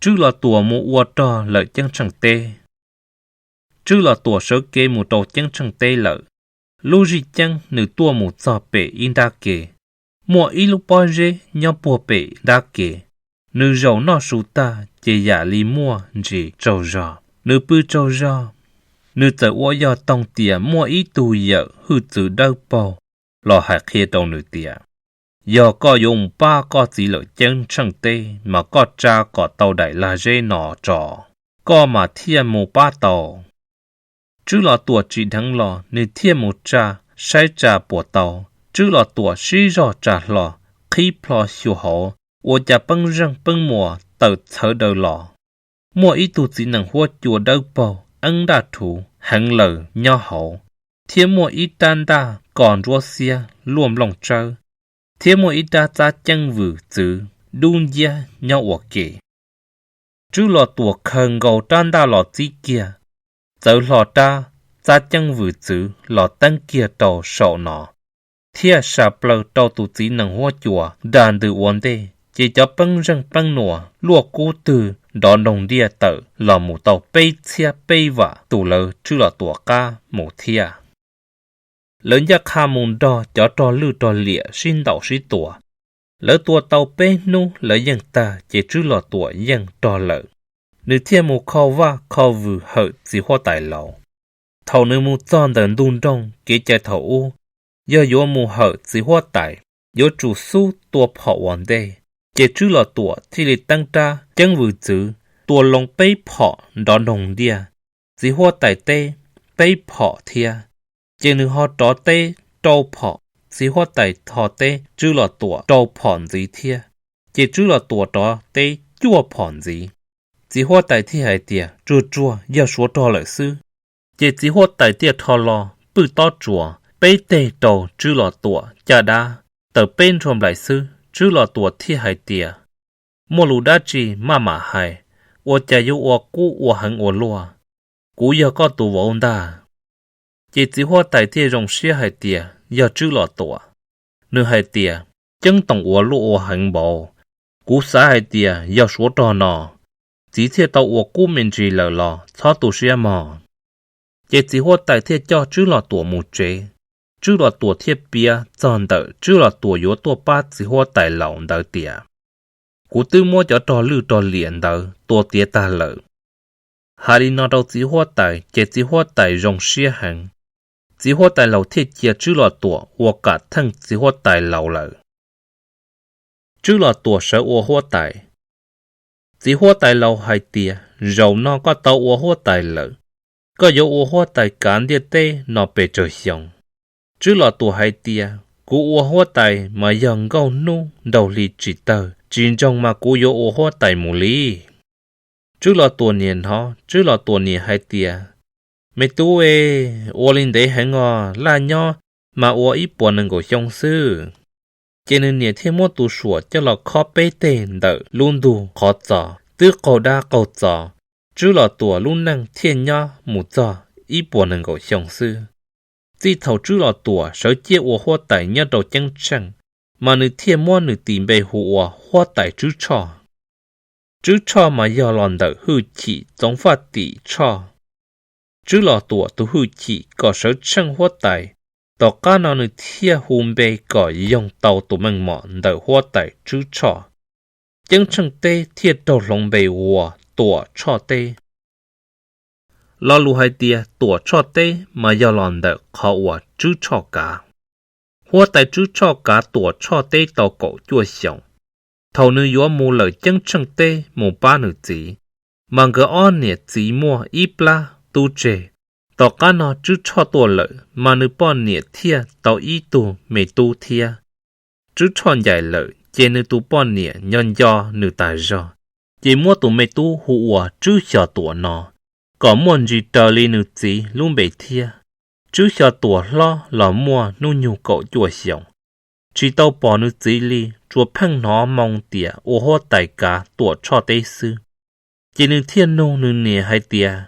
Tswb Los Tuam mus ua rog lawm Ceeb Tsheej teb. Tswb Los Tuam sawv kev mus rau Ceeb Tsheej teb lawm. Lub zij ceeb nws tuaj mus txog pem ib nrab ke, muaj ib lub pob zeb nyob puag pem nrab ke. Nws zaum noj su tag ces yam li muaj ntsis tsaug zog, nws pw tsaug zog. Nws txawm ua yog toog tias muaj ib tug yawm hwj txwv dawb paug los hais qhia rau nws tias, Yog koj yuav mus pab koj txiv lawm Ceeb Tsheej teb mas koj tsa kom tau daim lag zeb no tso, koj mas thiaj mus pab tau. Tswb Los Tuam tsim dheev los nws thiaj mus tsa, saib tsa puas tau. Tswb Los Tuam sib zog tsa hlo, qhib plho xyuas hauv, ua cas peeb zeej peeb muas tawm txhawv daws los. Muaj ib tug txiv nees huab cua dawb paug eeb ntaj rhuv heev lawm nyob hauv, thiab muaj ib rab ntaj kos ntsuab xiab luaj nplooj tsawb, thiab muaj ib rab txab ceeb vwm txwv dub nciab nyob ua ke. Tswb Los Tuam khaws nkaus rab ntaj los txib kiag, txawv hlo rab txab ceeb vwm txwv los teeb kiag rau saum no, thiaj sa plaws rau tus txiv nees huab cua da ntws ua ntej, ces cov peeb zeej peeb nuas luaj kub twg nrov nroog ntiaj tawm los mus tau peb txhiab peb vam tus lawv Tswb Los Tuam qab mus thiab. Lawv ncaj qha mus nrog cov rog lwj rog liam sib ntaus sib tua, Lawv tua tau peb hnub lawv yeej tag ces Tswb Los Tuam yeej rog lawm. Nws thiaj mus kho vaj kho vwm hawm txiv huab tais laus. Thaum nws mus txog ntawm ntug nroog kev cai thaum ub, yog yuav mus hawm txiv huab tais, yuav tsum xub tua phom ua ntej. Ces Tswb Los Tuam thiaj li teeb rab ceeb vwm txwv tua loo peb phom nrov nroog ntiaj. Txiv huab tais teb peb phom thiab, ces nws ho rov teb rau phom, txiv huab tais ho teb Tswb Los Tuam rau phom ntxiv thiab, ces Tswb Los Tuam rov teb cuaj phom ntxiv. Txiv huab tais thiaj hais tias, Tsuag tsuag, yog Suav rog lawm xwb. Ces txiv huab tais thiaj rho los pwj tob tsuas peb teg rau Tswb Los Tuam caj dab, tawm peb nrhuaj nplaim xwb. Tswb Los Tuam thiaj hais tias, Muaj lus dab tsi maj mam hais, ua cas yuav ua kub ua heev ua luaj? Kuv yog koj tus vauv ntag. Ces txiv huab tais thiaj zoo siab hais tias yog Tswb Los Tuam. Nws hais tias, Ceeb toom ua luaj ua heev npaum, kuv xav hais tias yog Suav rog no, txiv thiaj tau ua kub me ntsis lawm los txhob tu siab mog. Ces txiv huab tais thiaj coj Tswb Los Tuam mus tsev. Tswb Los Tuam thiaj piav txog ntawm Tswb Los Tuam yuav tuaj pab txiv huab tais laus ntawd tias, Kuv twb muab cov rog lwj rog liam ntawd tua tiav tag lawm. Hais li no rau txiv huab tais ces txiv huab tais zoo siab heev. Txiv huab tais laus thiaj cia Tswb Los Tuam ua kam theej txiv huab tais laus lawm. Tswb Los Tuam sawv ua huab tais. Txiv huab tais laus hais tias, Zaum no koj tau ua huab tais lawm, koj yuav ua huab tais kav ntiaj teb no pes tsawg xyoo? Tswb Los Tuam hais tias, Kuv ua huab tais mas yog nkauj hnub nraug hli tsis tawg tsis ntsoog mas kuv yuav ua huab tais mus li. Tswb Los Tuam niam hnov, Tswb Los Tuam niam hais tias, Me tub e, ua li ntev heev os, laj nyob mas ua ib puas nees nkaum xyoo xwb. Ces nws niam thiaj muab tus suam coj los khob peb teg ntawm lub ntug qhov txos, twb qaug dab qaug txos, Tswb Los Tuam lub neej thiaj nyob mus txog ib puas nees nkaum xyoo xwb. Txij thaum Tswb Los Tuam sawv ciaj ua huab tais nyob rau Ceeb Tsheej, mas nws thiaj muab nws tis npe hu ua huab tais Tswb Tshoj. Tswb Tshoj mas yog los ntawm hwj chim Txoov Faj Tim Tshoj. Tswb Los Tuam tus hwj chim kom sawv tsheej huab tais, tom qab no nws thiaj hu npe kom yoog tau tus meej mom ntawm huab tais Tswb Tshoj. Ceeb Tsheej teb thiaj raug hloov npe ua Tuam Tshoj teb. Lo lus hais tias Tuam Tshoj teb mas yog los ntawm qhov uas Tswb Tshoj kav. Huab tais Tswb Tshoj kav Tuam Tshoj teb tau kaum cuaj xyoos. Thaum nws yuav mus lawm Ceeb Tsheej teb mus pab nws txiv, mas nkawd ob niam txiv muaj ib plab tub tseg. Tom qab no Tswb Tshoj tuaj lawm mas nws poj niam thiaj tau ib tug me tub thiab. Tswb Tshoj ncaim lawm ces nws tus poj niam nco nco nws tas zog, ces muab tus me tub hu ua Tswb Xyos Tuam no, kom muaj ntsis raws li nws txiv lub npe thiab. Tswb Xyos Tuam hlob los muaj hnub nyoog kaum cuaj xyoos, tsis tau pom nws txiv li, tsuas pheej hnov moo tias ua huab tais kav Tuam Tshoj teb xwb. Ces nws thiaj nug nws niam hais tias,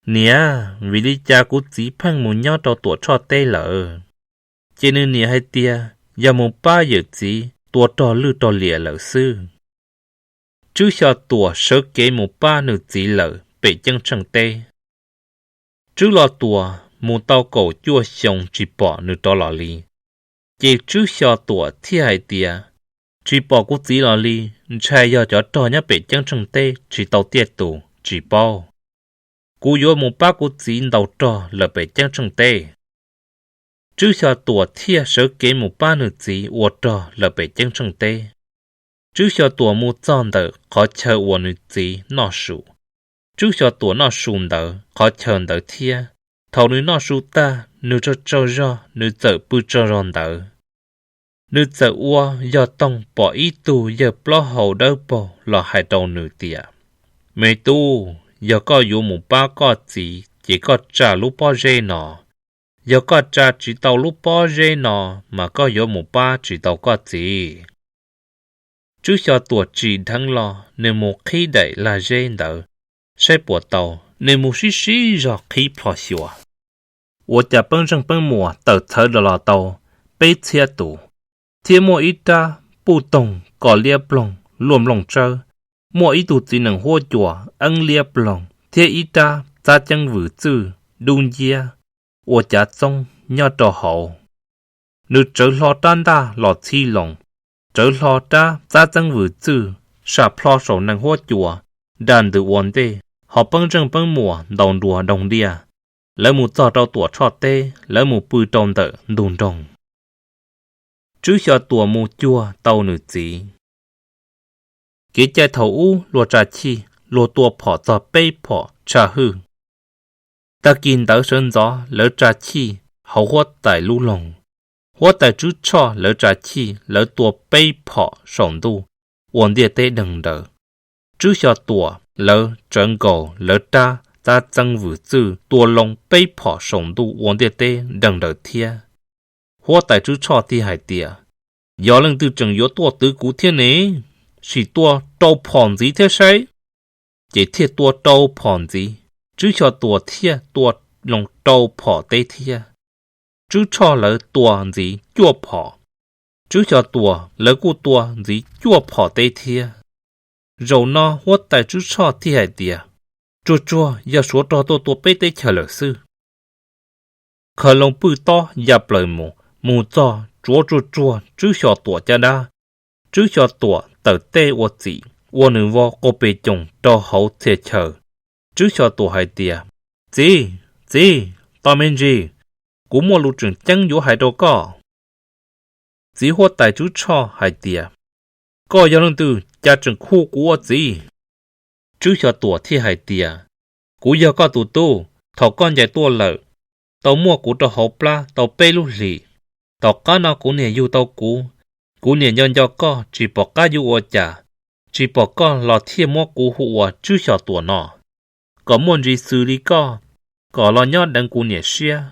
Niam, vim li cas kuv txiv pheej mus nyob rau Tuam Tshoj teb lawm? Ces nws niam hais tias yog mus pab yawm txiv tua rog lwj rog liam lawm xwb. Tswb Xyos Tuam sawv kev mus pab nws txiv lawm pem Ceeb Tsheej teb. Tswb Los Tuam mus tau kaum cuaj xyoo tsis pom nws rov los li. Ces Tswb Xyos Tuam thiaj hais tias, Tsis pom kuv txiv los li, ntshai yog cov rog nyob pem Ceeb Tsheej teb tsis tau tiaj tus tsis paub. Kuv yuav mus pab kuv txiv ntaus rog lawm pem Ceeb Tsheej teb. Tswb Xyos Tuam thiaj sawv kev mus pab nws txiv ua rog lawm pem Ceeb Tsheej teb. Tswb Xyos Tuam mus txog ntawm qhov chaw uas nws txiv noj su. Tswb Xyos Tuam noj su ntawd qhov chaw ntawd thiab. Thaum nws noj su tag, nws tsaug tsaug zog, nws txawm pw tsaug zog ntawd. Nws txawm ua yog toog pom ib tug yawg plaub hau dawb paug los hais rau nws tias, Me tub, yog koj yuav mus pab koj txiv ces koj tsa lub pob zeb no. Yog koj tsa tsis tau lub pob zeb no, mas koj yuav mus pab tsis tau koj txiv. Tswb Xyos Tuam tsim dheev los nws mus qhib daim lag zeb ntawd, saib puas tau. Nws mus sib sib zog qhib plho xyuas, ua cas peeb zeej peeb muas tawm txhawv los tau peb txhiab tus, thiab muaj ib rab puj toog kom liab ploog luaj nplooj tsawb, muaj ib tug txiv nees huab cua eeb liab ploog thiab ib rab txab ceeb vwm txwj dub nciab ua cav txoob nyob rau hauv. Nws tsawv hlo rab ntaj los txhib loo, rawv hlo rab txab txeeb vwm txwj, sam plho saum nees huab cua, da ntws ua ntej, ho peeb zeej peeb muas ntaus nruas doog diaj. Lawv mus txog rau Tuam Tshoj teb, lawv mus pw rau ntawm ntug nroog. Tswb Xyo Tuam mus cuag tau nws txiv. Kev cai thaum ub luag tsa chij, luag tua phom txog peb phom tshaj hwj. Tag kis ntawd sawv ntxov lawv tsa chij hauv huab tais lub loog. Huab tais Tswb Tshoj lawv tsa chij, lawv tua peb phom saum ntuj ua ntiaj teb deeg nraws. Tswb Xyo Tuam lawv tsawv nkaus lawv rab txab txeeb vwm txwj tua loo peb phom saum ntuj ua ntiaj teb deeg nraws thiab. Huab tais Tswb Tshoj thiaj hais tias, Yog leej twg tseem yuav tuaj twv kuv thiab ne? Sim tua rau phom ntxiv thiab saib. Ces thiaj tua rau phom ntxiv, Tswb Xyo Tuam thiaj tua loo rau phom teb thiab. Tswb Tshoj lawv tua ntxiv cuaj phom, Tswb Xyo Tuam lawv kuj tua ntxiv cuaj phom teb thiab. Zaum no huab tais Tswb Tshoj thiaj hais tias, Tsuag tsuag yog Suav rog tuaj tua peb teb chaws lawm xwb. Khaws loo pwj tob ya plaws mus, mus txog tsuav tsuag tsuag Tswb Xyo Tuam caj dab. Tswb Xyo Tuam tawm tej ua txim, ua nws vau qau pes coos rau hauv txhia chaw. Tswb Xyo Tuam hais tias, Txiv, txiv, tos me ntsis, kuv muaj lus tseem ceeb yuav hais rau koj. Txiv huab tais Tswb Tshoj hais tias, Koj yog leej twg cas tseem hu kuv ua txiv? Tswb Xyo Tuam thiaj hais tias, Kuv yog koj tus tub, thaum koj ncaim tuaj lawm, tau muaj kuv rau hauv plab tau peb lub hlis. Tom qab no kuv niam yug tau kuv, kuv niam nco nco koj tsis pom qab yuav ua cas, tsis pom koj los thiaj muab kuv hu ua Tswb Xyo Tuam no, kom muaj ntsis xws li koj, kom los nyob deev kuv niam siab.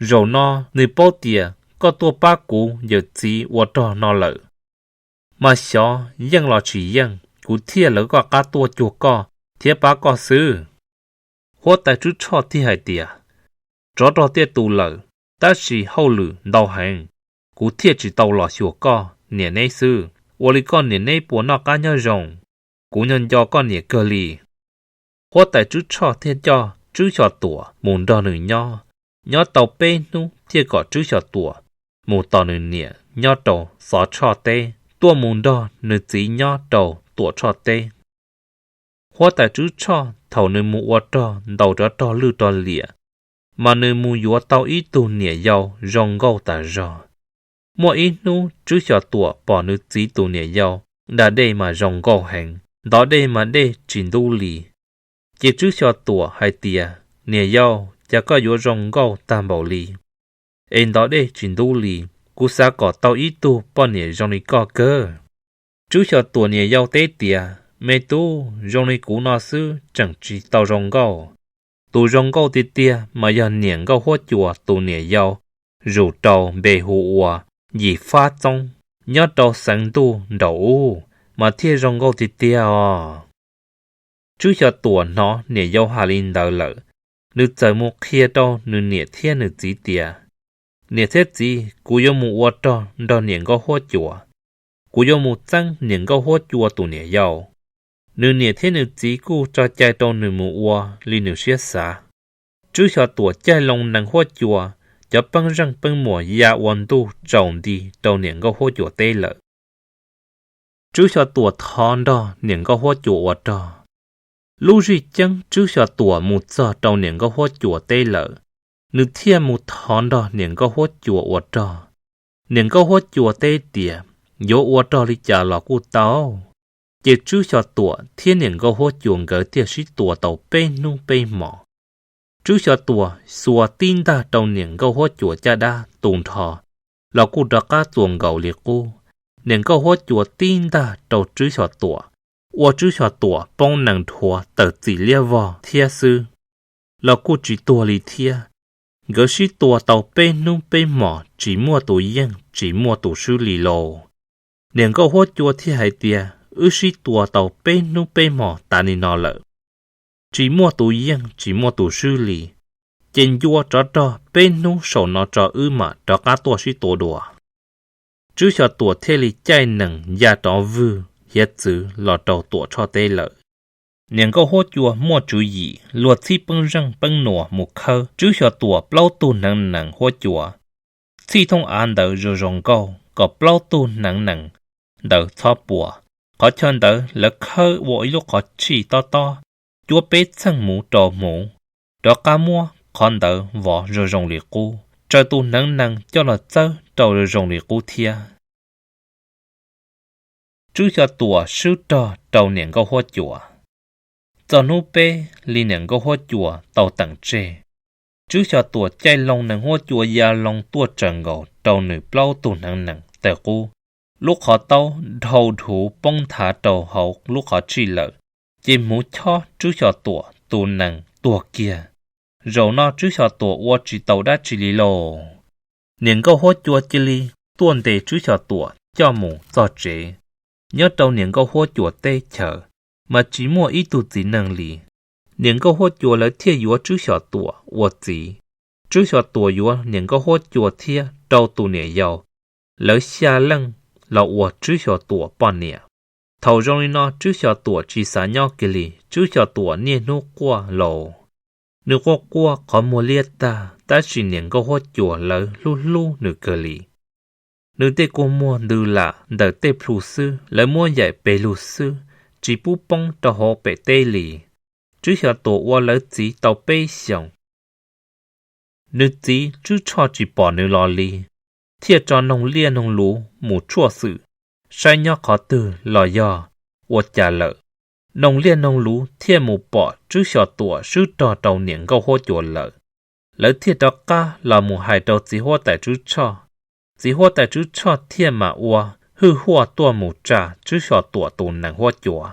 Zaum no nws paub tias koj tuaj pab kuv yawm txiv ua rog no lawm, mas xyov yeej los tsis yeej kuv thiaj lawv koj qab tuaj cuag koj thiab pab koj xwb. Huab tais Tswb Tshoj thiaj hais tias, Tsov rog tiaj tus lawm, tab sis hauj lwm ntau heev, kuv thiaj tsis tau los xyuas koj niam neb xwb. Ua li koj niam neb puas noj qab nyob zoo? Kuv nco nco koj niam kawg li. Huab tais Tswb Tshoj thiaj coj Tswb Xyo Tuam mus nrog nws nyob. Nyob tau peb hnub thiaj kom Tswb Xyo Tuam mus tos nws niam nyob rau Xov Tshoj teb, tuaj mus nrog nws txiv nyob rau Tuam Tshoj teb. Huab tais Tswb Tshoj thaum nws mus ua rog ntaus cov rog lwj rog liam, mas nws mus yuav tau ib tug niam yau zoo nkauj tas zog. Muaj ib hnub Tswb Xyo Tuam pom nws txiv tus niam yau da dej mas zoo nkauj heev, ntov dej mas dej tsis ntub li. Ces Tswb Xyo Tuam hais tias, Niam yau, cas koj yuav zoo nkauj tag npaum li, es ntov dej tsis ntub li? Kuv xav kom tau ib tug poj niam zoo li koj kawg. Tswb Xyo Tuam niam yau teb tias, Me tub, zoo li kuv no xwb tseem tsis tau zoo nkauj. Tus zoo nkauj tiag tiag mas yog niam nkauj huab cua tus niam yau, zus rau npe hu ua Yim Fab Txoob, nyob rau xeev ntuj nraum ub, mas thiaj zoo nkauj tiag tiag os. Tswb Xyo Tuam hnov niam yau hais li ntawd lawm, nws txawm mus qhia rau nws niam thiab nws txiv tias, Niam thiab txiv, kuv yuav mus ua rog nrog niam nkauj huab cua, kuv yuav mus txeeb niam nkauj huab cua tus niam yau. Nws niam thiab nws txiv kuj tso cai rau nws mus ua li nws siab xav. Tswb Xyo Tuam caij loo nees huab cua, cov peeb zeej peeb muas ya ua ntuj tsaus nti rau niam nkauj huab cua teb lawm. Tswb Xyo Tuam thov nrog niam nkauj huab cua ua rog. Lub zij ceeb Tswb Xyo Tuam mus txog rau niam nkauj huab cua teb lawm, nws thiaj mus thov nrog niam nkauj huab cua ua rog. Niam nkauj huab cua teb tias, Yuav ua rog li cas los kuj tau. Ces Tswb Xyo Tuam thiab niam nkauj huab cua nkawd thiaj sib tua tau peb hnub peb hmos. Tswb Xyo Tuam xuas tib ntaj rau niam nkauj huab cua caj dab tu nrho, los kuj rov qab txuas nkaus li qub. Niam nkauj huab cua tib ntaj rau Tswb Xyo Tuam, ua Tswb Xyo Tuam poob nees dhuav tawm txim liab vog thiab xwb, los kuj tsis tuag li thiab. Nkawd sib tua tau peb hnub peb hmos tsis muaj tus yeej tsis muaj tus swb li lauj. Niam nkauj huab cua thiaj hais tias, Wb sib tua tau peb hnub peb hmos tas li no lawm, tsis muaj tus yeej tsis muaj tus swb li, ces ncua tsov rog peb hnub saum no tso wb mam rov qab tuaj sib tua dua. Tswb Xyo Tuam thiaj li caij nees ya rov vwg hiav txwv los rau Tuam Tshoj teb lawm. Niam nkauj huab cua muaj tswv yim luag txhib peeb zeej peeb nuas mus khawb Tswb Xyo Tuam plaub tug hneev nees huab cua, txhij thooj av ntawd zoo zoo nkauj kom plaub tug hneev nees ntawd txhob pua. Qhov chaw ntawd lawv khawb ua ib lub qhov tshij tob tob, cuab peb txheej muv rau hmuv, rov qab muab qhov ntawd vov zoo zoo li qub, tsaws tus hneev nees coj los txawb rau zoo zoo li qub thiab. Tswb Xyos Tuam swb rog rau niam nkauj huab cua. Txog hnub peb li niam nkauj huab cua tau teem tseg, Tswb Xyos Tuam caij loo nees huab cua ya loo tuaj tsaws nkaus rau nws plaub tug hneev nees tawg qub. Lub qhov taub dhau dhuv poob nthav rau hauv lub qhov tshij lawm, ces hmuv chob Tswb Xyos Tuam tus nees tuag kiag. Zaum no Tswb Xyos Tuam ua tsis tau dab tsi li lauj. Niam nkauj huab cua cia li tuaj ntes Tswb Xyos Tuam coj mus txog tsev. Nyob rau niam nkauj huab cua teb chaws, mas tsis muaj ib tug txiv neej li. Niam nkauj huab cua lawv thiaj yuav Tswb Xyos Tuam ua txiv. Tswb Xyos Tuam yuav niam nkauj huab cua thiab rau tus niam yau, lawv xya leej los ua Tswb Xyos Tuam poj niam. Thaum zoo li no Tswb Xyos Tuam tsis xav nyob kiag li, Tswb Xyos Tuam niaj hnub quaj laus. Nws quaj quaj qhov muag liab tag, tab sis niam nkauj huab cua lawv hlub hlub nws kawg li. Nws tej kua muag ntws lam ntawm tej plhu xwb, lawv muab yaim pes lug xwb, tsis pub poob rau hauv pem teb li. Tswb Xyos Tuam ua lawv txiv tau peb xyoos, nws txiv Tswb Tshoj tsis pom nws los li, thiaj tso noog liaj noog luv mus tshuaj xwm, saib nyob qhov twg los yog ua cas lawm. Noog liaj noog luv thiaj mus pom Tswb Xyos Tuam swb rog rau niam nkauj huab cua lawm. Lawv thiaj rov qab los mus hais rau txiv huab tais Tswb Tshoj. Txiv huab tais Tswb Tshoj thiaj mam ua hwj huaj tuaj mus tsa Tswb Xyos Tuam tus nees huab cua.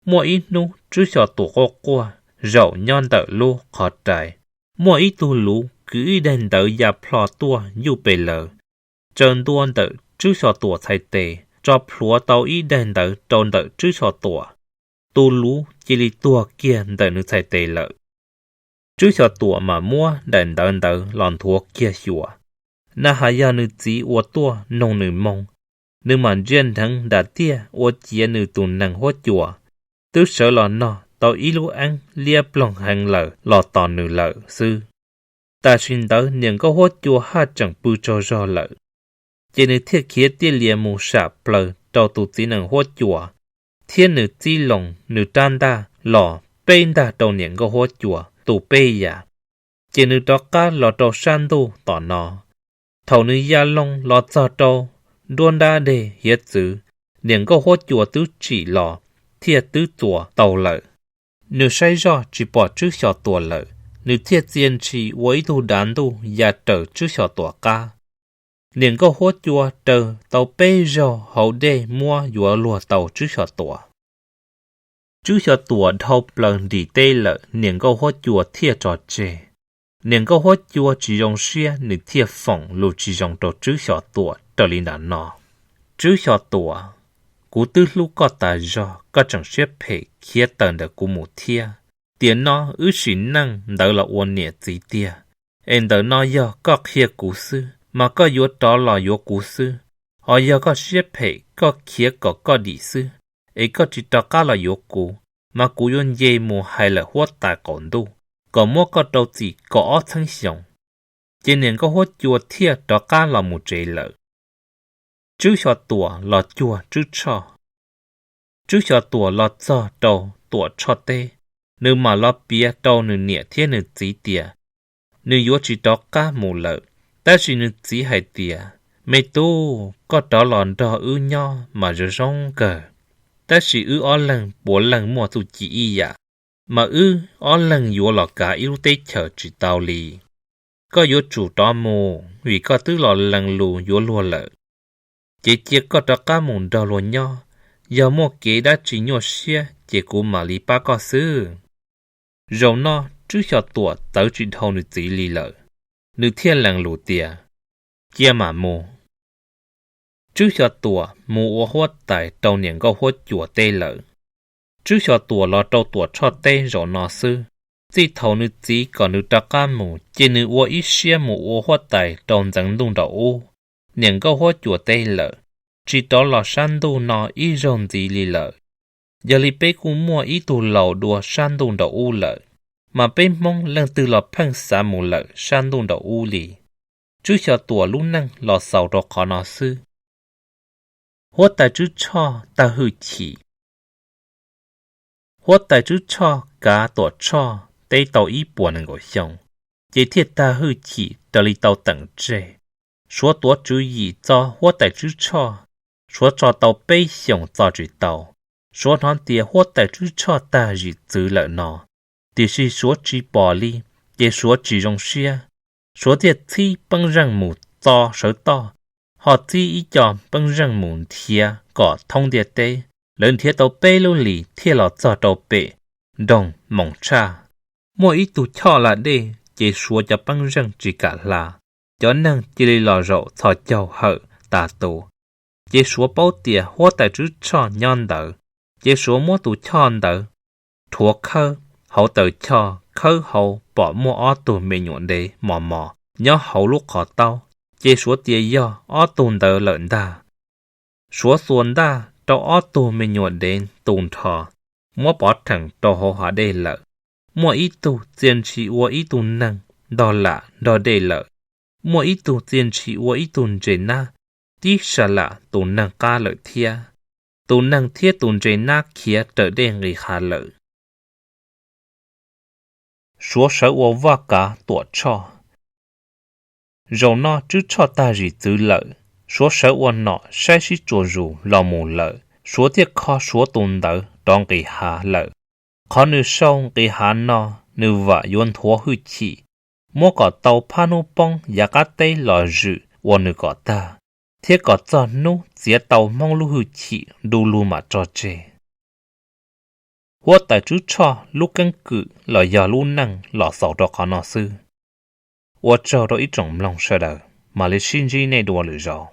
Muaj ib hnub Tswb Xyos Tuam quaj quaj, zaum nyob ntawm lub qhov rai, muaj ib tug luv kwv ib daim ntawv ya plho tuaj yuj pes lawm, tsaws ntua ntawm Tswb Xyos Tuam txhais tes, tso plhuav tau ib daim ntawv rau ntawm Tswb Xyos Tuam. Tus luv cia li tuag kiag ntawm nws txhais tes lawm. Tswb Xyos Tuam mam muab daim ntawv ntawd los nthuav kiag xyuas, na has yog nws txiv ua tuaj noog nws moo. Nws mam ntsia nrheev nram tiaj ua ciav nws tus nees huab cua twb sawv los nog tau ib lub eeb liab ploog heev lawm los tos nws lawm xwb. Tam sim ntawd niam nkauj huab cua haj tseem pw tsaug zog lawm, ces nws thiaj khiav tiaj lias mus sam plaws rau tus txiv nees huab cua, thiab nws txib loo nws rab ntaj los peb ntaj rau niam nkauj huab cua tus peb yam, ces nws rov qab los rau sab ntuj tom no. Thaum nws ya loo los txog rau nruab nrab deg hiav txwv, niam nkauj huab cua twb tsim los thiab twb txuas tau lawm. Nws saib zoj tsis pom Tswb Xyos Tuam lawm, nws thiaj txia ntshis ua ib tug dav ntuj ya raws Tswb Xyos Tuam qab. Niam nkauj huab cua raws tau peb zaug hauv dej muab yuav luag tau Tswb Xyos Tuam. Tswb Xyos Tuam dhau plaws nrim teb lawm, niam nkauj huab cua thiaj tso tseg. Niam nkauj huab cua tsis zoo siab, nws thiaj foom lus tsis zoo rau Tswb Xyos Tuam raws li nram no: Tswb Xyos Tuam, kuv twb hlub koj tas zog, koj tseem siab phem khiav tawm ntawm kuv mus thiab. Tiam no wb sim neej ntawd los ua niam txiv tiag, es ntawm no yog koj qhia kuv xwb, mas koj yuav rov los yuav kuv xwb. Ho yog koj siab phem, koj khiav kom koj dim xwb, es koj tsis rov qab los yuav kuv, mas kuv yuav nce mus hais lawm huab tais qaum ntuj kom muab koj rau txim kaum ob txhiab xyoos. Ces niam nkauj huab cua thiaj rov qab los mus tsev lawm. Tswb Xyos Tuam los cuag Tswb Tshoj. Tswb Xyos Tuam los txog rau Tuam Tshoj teb, nws mam los piav rau nws niam thiab nws txiv tias nws yuav tsis rov qab mus lawm. Tab sis nws txiv hais tias, me tub, koj rov los nrog wb nyob mas zoo zoo kawg, tab sis wb ob leeg puav leej muaj txuj ci ib yam, mas wb ob leeg yuav los kav ib lub teb chaws tsis tau li. Koj yuav tsum rov mus, vim koj twb los lees lus yuav luag lawm. Ces cia koj rov qab mus nrog luag nyob, yog muaj kev dab tsi nyuaj siab ces kuv mam li pab koj xwb. Zaum no Tswb Xyos Tuam txawv tsis dhau nws txiv li lawm, nws thiaj lees lus tias, cia mam mus. Tswb Xyos Tuam mus ua huab tais rau niam nkauj huab cua teb lawm. Tswb Xyos Tuam los rau Tuam Tshoj teb zaum no xwb. Txij thaum nws txiv kom nws rov qab mus ces nws ua ib siab mus ua huab tais rau ntxeev ntuj nraum ub, niam nkauj huab cua teb lawm, tsis rov los sab ntuj no ib zaug ntxiv li lawm. Yog li peb kuj muaj ib tug laus dua sab ntuj nraum ub lawm, mas peb Hmoob leej twg los pheej xav mus lawm sab ntuj nraum ub li. Tswb Xyos Tuam lub neej los xaus rau qhov no xwb. Huab tais Tswb Tshoj tag hwj chim. Huab tais Tswb Tshoj kav Tuam Tshoj teb tau ib puas nees nkaum xyoo, ces thiaj tag hwj chim raws li tau teem tseg. Suav tuav tswv yim txo Huab tais Tswb Tshoj, Suav tso tau peb xyoos txo tsis tau. Suav hnov tias Huab tais Tswb Tshoj tag zim txwv lawm no, tiam sis Suav tsis pom li, ces Suav tsis zoo siab. Suav thiaj txhib peeb zeej mus txo sawv toj, ho txhib ib co peeb zeej mus nrhiav kom thoob ntiaj teb. Lawv nrhiav tau peb lub hlis thiaj los txog rau pem nroog Moos Tshaj. Muaj ib tug choj la dej, ces Suav cov peeb zeej tsis kam hla, cov neeg cia li los zaum txhos caug hawm tas tus. Ces Suav paub tias Huab tais Tswb Tshoj nyob ntawd, ces Suav muab tus choj ntawd rhuav khawb hauv taws choj, khawb hauv pom muaj ob tug me nyuam dev mos mos nyob hauv lub qhov taub, ces Suav tias yog ob tug ntawd lawm ntag. Suav xuas ntaj rau ob tug me nyuam dev tu nrho, muab pov rhees rau hauv hav dej lawm. Muaj ib tug txia ntshis ua ib tug neeg ntog lam nrog dej lawm. Muaj ib tug txia ntshis ua ib tug ntses nab tib sa lam tus neeg qab lawm thiab. Tus neeg thiab tus ntses nab khiav raws dej nqis hav lawm. Suav sawv ua vaj kav Tuam Tshoj. Zaum no Tswb Tshoj tag zim txwv lawm, Suav sawv ua nom saib sib tsuas zus los mus lawm, Suav thiaj kho Suav tus ntawv rov nqis hav lawm. Qhov nws sau nqis hav no, nws vam yuav nthuav hwj chim, muab kom tau phab hnub poob yav qab teb los zwm ua nws kom tag, thiab kom txog hnub txiav tau Hmoob lub hwj chim du lug mam tso tseg. Huab tais Tswb Tshoj lub keeb kwm los yog lub neej los xaus rau qhov no xwb. Ua tsaug rau ib tsoom mloog sawv daws, mam li sib ntsib nej dua lwm zaus.